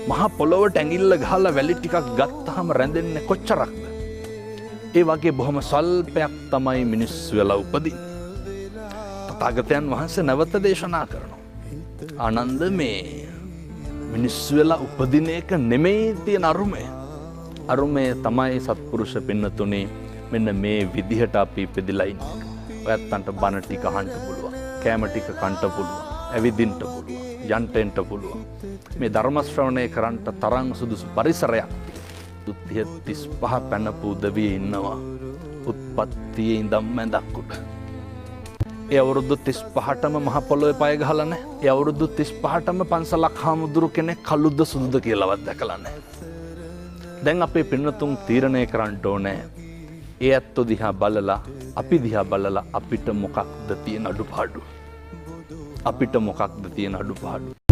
මහා පොළොවට ඇඟිල්ල ගහලා වැලි ටිකක් ගත්තාම රැඳෙන්නේ කොච්චරක්ද? ඒ වගේ බොහොම ස්වල්පයක් තමයි මිනිස්සු වෙලා උපදින්නේ. තථාගතයන් වහන්සේ නැවත දේශනා කරනවා. ආනන්ද, මේ මිනිස්සු වෙලා උපදින එක නෙමෙයි තියෙන අරුමය. අරුමය තමයි සත්පුරුෂ පින්නතුනේ මෙන්න මේ විදිහට අපි ඉපදිලා ඉන්නේ. ඔයත්තන්ට බණ ටික අහන්න පුළුවන්. කෑම ටික කන්න පුළුවන්. ඇවිදින්න පුළුවන්. යන්ට එන්න පුළුවන්. මේ ධර්ම ශ්‍රවණය කරන්නට තරම් සුදුසු පරිසරයක් තියෙනවා. 35 පැනපු උදවිය ඉන්නවා. උත්පත්තියේ ඉඳන් මැදක් උඩ. ඒ අවුරුදු 35ටම මහ පොළොවේ පය ගහලා නැහැ. ඒ අවුරුදු 35ටම පන්සලක් හාමුදුරු කෙනෙක් කළුද සුදුද කියලාවත් දැකලා නැහැ. දැන් අපේ පින්නතුන් තීරණය කරන්න ඕනේ. ඒ ඇත්තෝ දිහා බලලා, අපි දිහා බලලා අපිට මොකක්ද තියෙන අඩුපාඩු? අපිට මොකක්ද තියෙන අඩුපාඩු?